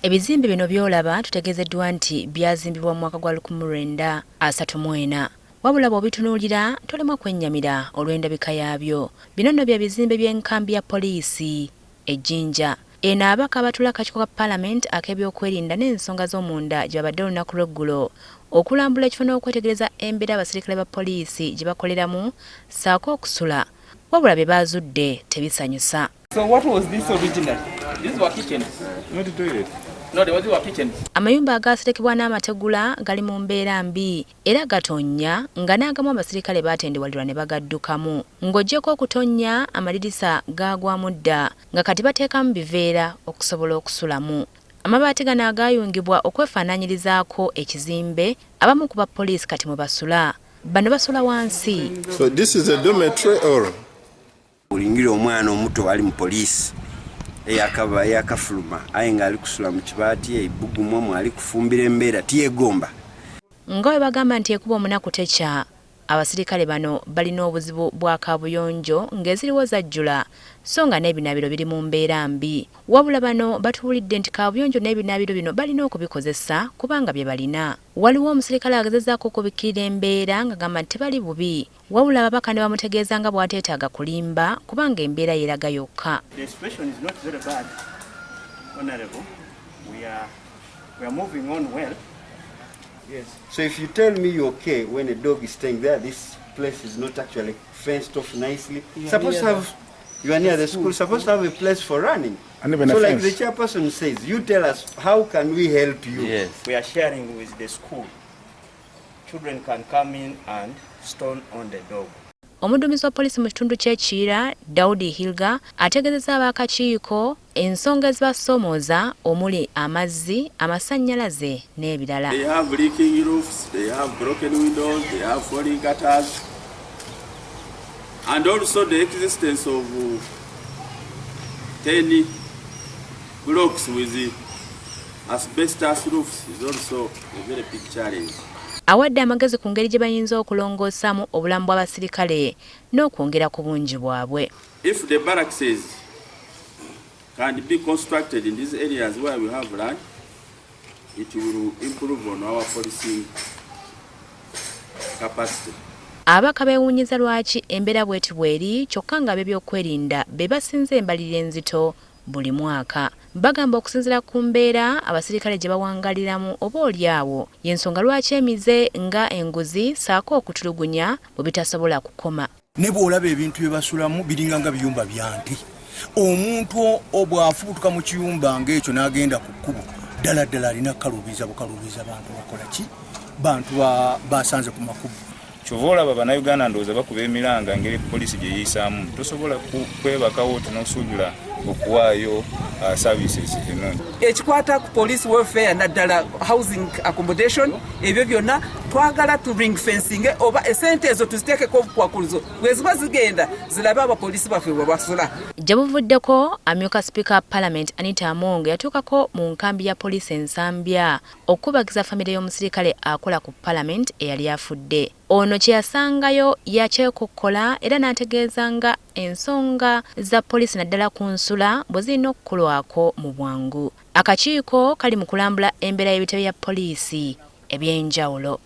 Ebizimbe bino by'olaba tutegeezeddwa nti byazimbibwa mu mwaka gwa 1934. Wabula bw'obitunuulira tolemwa kwennyamira olw'endabika yaabyo. Bino nno bye bizimbe by'enkambi ya poliisi e Jinja. Eno ababaka abatuula akakiiko ka palamenti ak'ebyokwerinda n'ensonga z'omunda gye babadde olunaku lw'eggulo okulambula ekifo n'okwetegereza embeera abasirikale ba poliisi gye bakoleramu ssaako okusula wabula bye baazudde tebisanyusa. So what was this originally? These were kitchens. Not toilet. No, they were kitchens. Amayumba agaaserekebwa n'amategula gali mu mbeera mbi era gatonnya nga n'agamu abasirikale baatendewalirwa ne bagaddukamu. Ng'oggyeko okutonnya, amadirisa gaagwamu dda nga kati bateekamu biveera okusobola okusulamu. Amabaati gano agaayungibwa okwefaanaanyirizaako ekizimbe abamu ku bapoliisi kati mwe basula. Bano basula wansi. So this is a dormitory or? Olingire omwana omuto ali mu poliisi eyakaba eyakafuluma aye nga ali kusula mu kibaati eibugumu omwo ali kufumbira embeera tiyegomba. Nga bwe bagamba nti ekuba omunaku tekya, abasirikale bano balina obuzibu bwa kaabuyonjo ng'eziriwo zajjula so nga n'ebinaabiro biri mu mbeera mbi. Wabula bano batubuulidde nti kaabuyonjo n'ebinaabiro bino balina okubikozesa kubanga bye balina. Waliwo omusirikale agezezzaako okubikkirira embeera ng'agamba nti tebali bubi wabula ababaka ne bamutegeeza nga bw'ateetaaga kulimba kubanga embeera yeeraga yokka. The situation is not very bad, Honorable. We are moving on well. Yes. So if you tell me you're okay when a dog is staying there, this place is not actually fenced off nicely. Supposed to have, you are near the school, supposed to have a place for running. And even So a like fence. the chairperson says, you tell us, how can we help you? Yes. We are sharing with the school. Children can come in and stone on the dog. Omuduumizi wa poliisi mu kitundu ky'e Kiira, Daudi Hilga, ategeezezza ab'akakiiko ensonga ezibasoomooza omuli amazzi, amasannyalaze n'ebirala. They have leaking roofs, they have broken windows, they have falling gutters, and also the existence of 10 blocks with the asbestos roofs is also a very big challenge. Awadde amagezi ku ngeri gye bayinza okulongoosaamu obulamu bw'abasirikale n'okwongera ku bungi bwabwe. If the barracks can be constructed in these areas where we have land, it will improve on our policing capacity. Ababaka beewuunyiza lwaki embeera bw'eti bw'eri kyokka ng'ab'ebyokwerinda be basinze embalirira enzito buli mwaka. Bagamba okusinziira ku mbeera abasirikale gye bawangaliramu oba oli awo y'ensonga lwaki emize nga enguzi ssaako okutulugunya bwe bitasobola kukoma. Ne bw'olaba ebintu bye basulamu biringa nga biyumba bya nte. Omuntu bw'afubutuka mu kiyumba ng'ekyo n'agenda ku kkubo, ddala ddala alina kukaluubiriza bukaluubiriza bantu bakola ki? Bantu basanze ku makubo. Kyova olaba Bannayuganda ndowooza bakuba emiranga engeri poliisi gye yeeyisaamu. Tosobola kwebakawo oti n'osuubira okuwaayo services ennungi. Ekikwata ku police welfare naddala housing accommodation, ebyo byonna twagala tu ring fencing oba esente ezo tuziteekeko obukwakulizo bwe ziba zigenda zilabe abapoliisi baffe bwe basula. Gye buvuddeko amyuka sipiika wa palamenti Anita Among yatuukako mu nkambi ya poliisi e Nsambya okukubagiza famire y'omusirikale akola ku palamenti eyali afudde. Ono kye yasangayo yakyekokkola era n'ategeeza nga ensonga za poliisi naddala ku nsula bwe zirina okukolwako mu bwangu. Akakiiko kali mu kulambula embeera y'ebitebe bya poliisi eby'enjawulo.